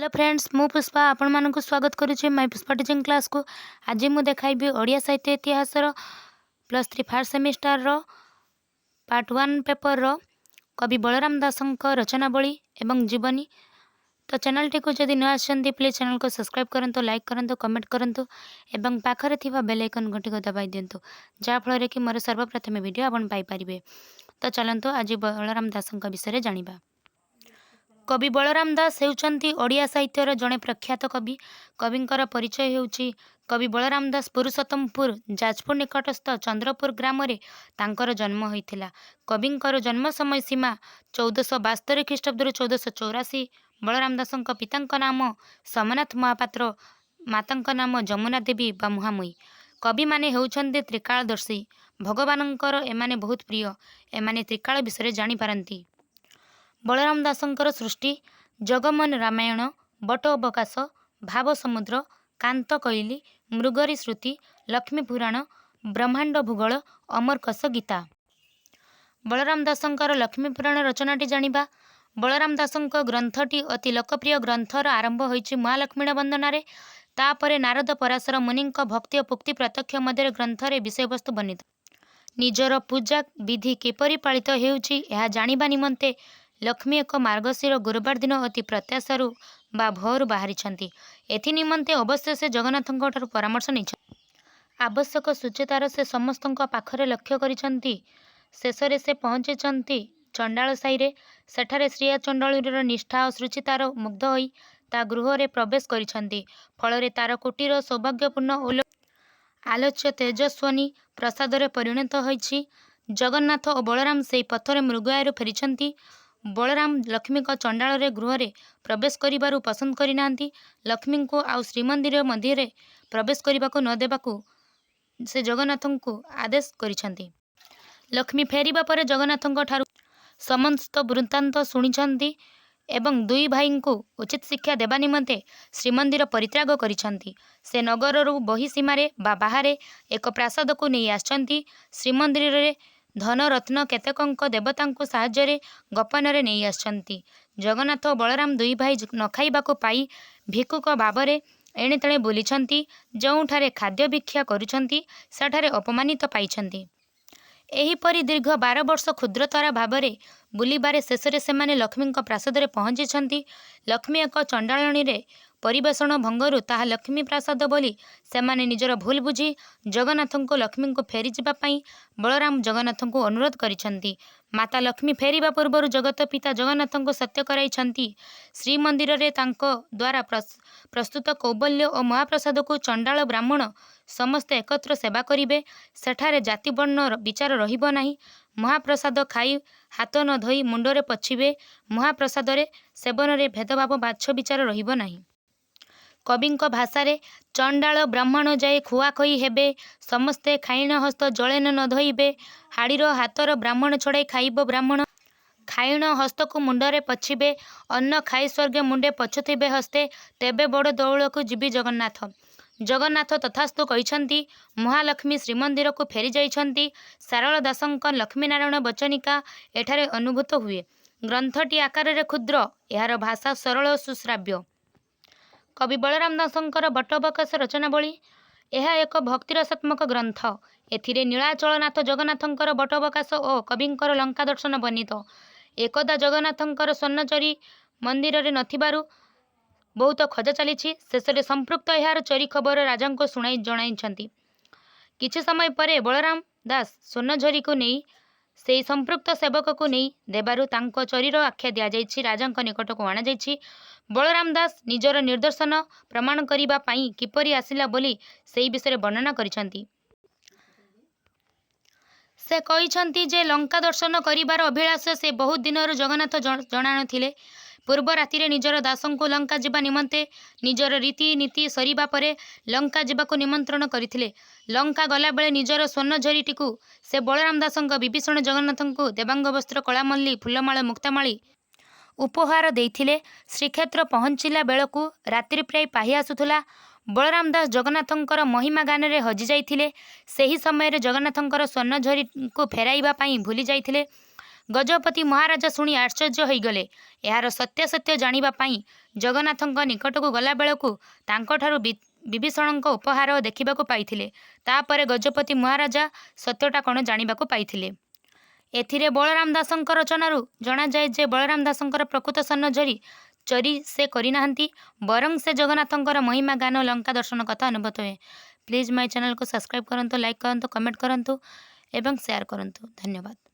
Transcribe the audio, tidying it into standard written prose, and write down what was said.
Hello friends, ମୁଁ ପୁଷ୍ପା ଆପଣମାନଙ୍କୁ ସ୍ୱାଗତ କରୁଛି ମାଇ ପୁଷ୍ପା ଟିଚିଂ କ୍ଲାସ୍କୁ। ଆଜି ମୁଁ ଦେଖାଇବି ଓଡ଼ିଆ ସାହିତ୍ୟ ଇତିହାସର +3 ଫାର୍ଷ୍ଟ ସେମିଷ୍ଟାରର ପାର୍ଟ 1 ପେପରର କବି ବଳରାମ ଦାସଙ୍କ ରଚନାବଳୀ ଏବଂ ଜୀବନୀ। ତ ଚ୍ୟାନେଲଟିକୁ ଯଦି ନ ଆସିଛନ୍ତି, ପ୍ଲିଜ୍ ଚ୍ୟାନେଲକୁ ସବସ୍କ୍ରାଇବ୍ କରନ୍ତୁ, ଲାଇକ୍ କରନ୍ତୁ, କମେଣ୍ଟ କରନ୍ତୁ ଏବଂ ପାଖରେ ଥିବା ବେଲ୍ ଆଇକନ୍ ଘଣ୍ଟିକୁ ଦବାଇ ଦିଅନ୍ତୁ, ଯାହାଫଳରେ କି ମୋର ସର୍ବପ୍ରଥମେ ଭିଡ଼ିଓ ଆପଣ ପାଇପାରିବେ। ତ ଚାଲନ୍ତୁ, ଆଜି ବଳରାମ ଦାସଙ୍କ ବିଷୟରେ ଜାଣିବା। କବି ବଳରାମ ଦାସ ହେଉଛନ୍ତି ଓଡ଼ିଆ ସାହିତ୍ୟର ଜଣେ ପ୍ରଖ୍ୟାତ କବି। କବିଙ୍କର ପରିଚୟ ହେଉଛି, କବି ବଳରାମ ଦାସ ପୁରୁଷୋତ୍ତମପୁର, ଯାଜପୁର ନିକଟସ୍ଥ ଚନ୍ଦ୍ରପୁର ଗ୍ରାମରେ ତାଙ୍କର ଜନ୍ମ ହୋଇଥିଲା। କବିଙ୍କର ଜନ୍ମ ସମୟ ସୀମା 1472 ଖ୍ରୀଷ୍ଟାବ୍ଦରୁ 1484। ବଳରାମ ଦାସଙ୍କ ପିତାଙ୍କ ନାମ ସୋମନାଥ ମହାପାତ୍ର, ମାତାଙ୍କ ନାମ ଯମୁନା ଦେବୀ ବା ମୁହାଁମୁହିଁ। କବିମାନେ ହେଉଛନ୍ତି ତ୍ରିକାଳଦର୍ଶୀ। ଭଗବାନଙ୍କର ଏମାନେ ବହୁତ ପ୍ରିୟ। ଏମାନେ ତ୍ରିକାଳ ବିଷୟରେ ଜାଣିପାରନ୍ତି। ବଳରାମ ଦାସଙ୍କର ସୃଷ୍ଟି: ଜଗମୋହନ ରାମାୟଣ, ବଟ ଅବକାଶ, ଭାବ ସମୁଦ୍ର, କାନ୍ତ କୋଇଲି, ମୃଗରୀ ଶ୍ରୁତି, ଲକ୍ଷ୍ମୀ ପୁରାଣ, ବ୍ରହ୍ମାଣ୍ଡ ଭୂଗୋଳ, ଅମରକୋଷ ଗୀତା। ବଳରାମ ଦାସଙ୍କର ଲକ୍ଷ୍ମୀ ପୁରାଣ ରଚନାଟି ଜାଣିବା। ବଳରାମ ଦାସଙ୍କ ଗ୍ରନ୍ଥଟି ଅତି ଲୋକପ୍ରିୟ। ଗ୍ରନ୍ଥର ଆରମ୍ଭ ହୋଇଛି ମହାଲକ୍ଷ୍ମୀଣ ବନ୍ଦନାରେ। ତାପରେ ନାରଦ ପରାଶର ମୁନିଙ୍କ ଭକ୍ତି ଓ ଭୁକ୍ତି ପ୍ରତ୍ୟକ୍ଷ ମଧ୍ୟରେ ଗ୍ରନ୍ଥରେ ବିଷୟବସ୍ତୁ ବର୍ଣ୍ଣିତ। ନିଜର ପୂଜା ବିଧି କିପରି ପାଳିତ ହେଉଛି, ଏହା ଜାଣିବା ନିମନ୍ତେ ଲକ୍ଷ୍ମୀ ଏକ ମାର୍ଗଶିର ଗୁରୁବାର ଦିନ ଅତି ପ୍ରତ୍ୟାଶାରୁ ବା ଭୋରୁ ବାହାରିଛନ୍ତି। ଏଥି ନିମନ୍ତେ ଅବଶ୍ୟ ସେ ଜଗନ୍ନାଥଙ୍କଠାରୁ ପରାମର୍ଶ ନେଇଛନ୍ତି। ଆବଶ୍ୟକ ଶୁଚିତାର ସେ ସମସ୍ତଙ୍କ ପାଖରେ ଲକ୍ଷ୍ୟ କରିଛନ୍ତି। ଶେଷରେ ସେ ପହଞ୍ଚିଛନ୍ତି ଚଣ୍ଡାଳ ସାହିରେ। ସେଠାରେ ଶ୍ରୀୟା ଚଣ୍ଡାଳୁଣୀର ନିଷ୍ଠା ଓ ଶୁଚିତାରେ ମୁଗ୍ଧ ହୋଇ ତା ଗୃହରେ ପ୍ରବେଶ କରିଛନ୍ତି। ଫଳରେ ତାର କୁଟୀର ସୌଭାଗ୍ୟପୂର୍ଣ୍ଣ ଓ ଆଲୋଚ୍ୟ ତେଜସ୍ୱିନୀ ପ୍ରାସାଦରେ ପରିଣତ ହୋଇଛି। ଜଗନ୍ନାଥ ଓ ବଳରାମ ସେହି ପଥରେ ମୃଗୟାରୁ ଫେରିଛନ୍ତି। ବଳରାମ ଲକ୍ଷ୍ମୀଙ୍କ ଚଣ୍ଡାଳର ଗୃହରେ ପ୍ରବେଶ କରିବାରୁ ପସନ୍ଦ କରିନାହାନ୍ତି। ଲକ୍ଷ୍ମୀଙ୍କୁ ଆଉ ଶ୍ରୀମନ୍ଦିର ମଧ୍ୟରେ ପ୍ରବେଶ କରିବାକୁ ନ ଦେବାକୁ ସେ ଜଗନ୍ନାଥଙ୍କୁ ଆଦେଶ କରିଛନ୍ତି। ଲକ୍ଷ୍ମୀ ଫେରିବା ପରେ ଜଗନ୍ନାଥଙ୍କଠାରୁ ସମସ୍ତ ବୃତ୍ତାନ୍ତ ଶୁଣିଛନ୍ତି ଏବଂ ଦୁଇ ଭାଇଙ୍କୁ ଉଚିତ ଶିକ୍ଷା ଦେବା ନିମନ୍ତେ ଶ୍ରୀମନ୍ଦିର ପରିତ୍ୟାଗ କରିଛନ୍ତି। ସେ ନଗରରୁ ବହିଃସୀମାରେ ବା ବାହାରେ ଏକ ପ୍ରାସାଦକୁ ନେଇ ଆସିଛନ୍ତି। ଶ୍ରୀମନ୍ଦିରରେ ଧନ ରତ୍ନ କେତେକଙ୍କ ଦେବତାଙ୍କ ସାହାଯ୍ୟରେ ଗୋପନରେ ନେଇ ଆସିଛନ୍ତି। ଜଗନ୍ନାଥ ଓ ବଳରାମ ଦୁଇ ଭାଇ ନ ଖାଇବାକୁ ପାଇ ଭିକ୍ଷୁକ ଭାବରେ ଏଣେତେଣେ ବୁଲିଛନ୍ତି। ଯେଉଁଠାରେ ଖାଦ୍ୟ ଭିକ୍ଷା କରୁଛନ୍ତି, ସେଠାରେ ଅପମାନିତ ପାଇଛନ୍ତି। ଏହିପରି ଦୀର୍ଘ 12 ବର୍ଷ କ୍ଷୁଦ୍ରତର ଭାବରେ ବୁଲିବାରେ ଶେଷରେ ସେମାନେ ଲକ୍ଷ୍ମୀଙ୍କ ପ୍ରାସାଦରେ ପହଞ୍ଚିଛନ୍ତି। ଲକ୍ଷ୍ମୀ ଏକ ଚଣ୍ଡାଳୁଣୀରେ ପରିବେଷଣ ଭଙ୍ଗରୁ ତାହା ଲକ୍ଷ୍ମୀ ପ୍ରାସାଦ ବୋଲି ସେମାନେ ନିଜର ଭୁଲ ବୁଝି ଜଗନ୍ନାଥଙ୍କୁ ଲକ୍ଷ୍ମୀଙ୍କୁ ଫେରିଯିବା ପାଇଁ ବଳରାମ ଜଗନ୍ନାଥଙ୍କୁ ଅନୁରୋଧ କରିଛନ୍ତି। ମାତା ଲକ୍ଷ୍ମୀ ଫେରିବା ପୂର୍ବରୁ ଜଗତପିତା ଜଗନ୍ନାଥଙ୍କୁ ସତ୍ୟ କରାଇଛନ୍ତି, ଶ୍ରୀମନ୍ଦିରରେ ତାଙ୍କ ଦ୍ୱାରା ପ୍ରସ୍ତୁତ କୈବଲ୍ୟ ଓ ମହାପ୍ରସାଦକୁ ଚଣ୍ଡାଳ ବ୍ରାହ୍ମଣ ସମସ୍ତେ ଏକତ୍ର ସେବା କରିବେ। ସେଠାରେ ଜାତି ବର୍ଣ୍ଣ ବିଚାର ରହିବ ନାହିଁ। ମହାପ୍ରସାଦ ଖାଇ ହାତ ନ ଧୋଇ ମୁଣ୍ଡରେ ପୋଛିବେ। ମହାପ୍ରସାଦରେ ସେବନରେ ଭେଦଭାବ ବାଛବିଚାର ରହିବ ନାହିଁ। କବିଙ୍କ ଭାଷାରେ, ଚଣ୍ଡାଳ ବ୍ରାହ୍ମଣ ଯାଇ ଖୁଆଖୋଇ ହେବେ, ସମସ୍ତେ ଖାଇଣ ହସ୍ତ ଜଳେନ ନ ଧୋଇବେ, ହାଡ଼ିର ହାତର ବ୍ରାହ୍ମଣ ଛଡ଼ାଇ ଖାଇବ ବ୍ରାହ୍ମଣ ଖାଇଣ ହସ୍ତକୁ ମୁଣ୍ଡରେ ପୋଛିବେ, ଅନ୍ନ ଖାଇ ସ୍ୱର୍ଗେ ମୁଣ୍ଡେ ପୋଛୁଥିବେ ହସ୍ତେ, ତେବେ ବଡ଼ ଦେଉଳକୁ ଯିବି ଜଗନ୍ନାଥ। ଜଗନ୍ନାଥ ତଥାସ୍ତୁ କହିଛନ୍ତି। ମହାଲକ୍ଷ୍ମୀ ଶ୍ରୀମନ୍ଦିରକୁ ଫେରିଯାଇଛନ୍ତି। ସାରଳା ଦାସଙ୍କ ଲକ୍ଷ୍ମୀନାରାୟଣ ବଚନିକା ଏଠାରେ ଅନୁଭୂତ ହୁଏ। ଗ୍ରନ୍ଥଟି ଆକାରରେ କ୍ଷୁଦ୍ର। ଏହାର ଭାଷା ସରଳ ଓ ସୁଶ୍ରାବ୍ୟ। କବି ବଳରାମ ଦାସଙ୍କର ବଟ ଅବକାଶ ରଚନାବଳୀ। ଏହା ଏକ ଭକ୍ତିରସାତ୍ମକ ଗ୍ରନ୍ଥ। ଏଥିରେ ନୀଳାଚଳନାଥ ଜଗନ୍ନାଥଙ୍କର ବଟ ଅବକାଶ ଓ କବିଙ୍କର ଲଙ୍କା ଦର୍ଶନ ବର୍ଣ୍ଣିତ। ଏକଦା ଜଗନ୍ନାଥଙ୍କର ସ୍ୱର୍ଣ୍ଣଚରି ମନ୍ଦିରରେ ନଥିବାରୁ ବହୁତ ଖୋଜା ଚାଲିଛି। ଶେଷରେ ସମ୍ପୃକ୍ତ ଏହାର ଚୋରି ଖବର ରାଜାଙ୍କୁ ଶୁଣାଇ ଜଣାଇଛନ୍ତି। କିଛି ସମୟ ପରେ ବଳରାମ ଦାସ ସ୍ୱର୍ଣ୍ଣଝରୀକୁ ନେଇ ସେହି ସମ୍ପୃକ୍ତ ସେବକକୁ ନେଇ ଦେବାରୁ ତାଙ୍କ ଚୋରିର ଆଖ୍ୟା ଦିଆଯାଇଛି, ରାଜାଙ୍କ ନିକଟକୁ ଅଣାଯାଇଛି। ବଳରାମ ଦାସ ନିଜର ନିଦର୍ଶନ ପ୍ରମାଣ କରିବା ପାଇଁ କିପରି ଆସିଲା ବୋଲି ସେହି ବିଷୟରେ ବର୍ଣ୍ଣନା କରିଛନ୍ତି। ସେ କହିଛନ୍ତି ଯେ ଲଙ୍କା ଦର୍ଶନ କରିବାର ଅଭିଳାଷ ସେ ବହୁତ ଦିନରୁ ଜଗନ୍ନାଥ ଜଣାଣୁଥିଲେ। ପୂର୍ବ ରାତିରେ ନିଜର ଦାସଙ୍କୁ ଲଙ୍କା ଯିବା ନିମନ୍ତେ ନିଜର ରୀତିନୀତି ସରିବା ପରେ ଲଙ୍କା ଯିବାକୁ ନିମନ୍ତ୍ରଣ କରିଥିଲେ। ଲଙ୍କା ଗଲାବେଳେ ନିଜର ସ୍ୱର୍ଣ୍ଣଝରୀଟିକୁ ସେ ବଳରାମ ଦାସଙ୍କ ବିଭୀଷଣ ଜଗନ୍ନାଥଙ୍କୁ ଦେବାଙ୍ଗବସ୍ତ୍ର, କଳାମଲ୍ଲୀ, ଫୁଲମାଳ, ମୁକ୍ତାମାଳି ଉପହାର ଦେଇଥିଲେ। ଶ୍ରୀକ୍ଷେତ୍ର ପହଞ୍ଚିଲା ବେଳକୁ ରାତ୍ରି ପ୍ରାୟ ପାହି ଆସୁଥିଲା। ବଳରାମ ଦାସ ଜଗନ୍ନାଥଙ୍କର ମହିମା ଗାନରେ ହଜିଯାଇଥିଲେ। ସେହି ସମୟରେ ଜଗନ୍ନାଥଙ୍କର ସ୍ୱର୍ଣ୍ଣଝରୀକୁ ଫେରାଇବା ପାଇଁ ଭୁଲି ଯାଇଥିଲେ। ଗଜପତି ମହାରାଜା ଶୁଣି ଆଶ୍ଚର୍ଯ୍ୟ ହୋଇଗଲେ। ଏହାର ସତ୍ୟାସତ୍ୟ ଜାଣିବା ପାଇଁ ଜଗନ୍ନାଥଙ୍କ ନିକଟକୁ ଗଲାବେଳକୁ ତାଙ୍କଠାରୁ ବିଭୀଷଣଙ୍କ ଉପହାର ଦେଖିବାକୁ ପାଇଥିଲେ। ତା'ପରେ ଗଜପତି ମହାରାଜା ସତ୍ୟଟା କ'ଣ ଜାଣିବାକୁ ପାଇଥିଲେ। ଏଥିରେ ବଳରାମ ଦାସଙ୍କ ରଚନାରୁ ଜଣାଯାଏ ଯେ ବଳରାମ ଦାସଙ୍କର ପ୍ରକୃତ ସ୍ୱର୍ଣ୍ଣଝରୀ ଚୋରି ସେ କରିନାହାନ୍ତି, ବରଂ ସେ ଜଗନ୍ନାଥଙ୍କର ମହିମା ଗାନ ଲଙ୍କା ଦର୍ଶନ କଥା ଅନୁଭୂତ ହୁଏ। ପ୍ଲିଜ୍ ମାଇ ଚ୍ୟାନେଲକୁ ସବସ୍କ୍ରାଇବ୍ କରନ୍ତୁ, ଲାଇକ୍ କରନ୍ତୁ, କମେଣ୍ଟ କରନ୍ତୁ ଏବଂ ସେୟାର କରନ୍ତୁ। ଧନ୍ୟବାଦ।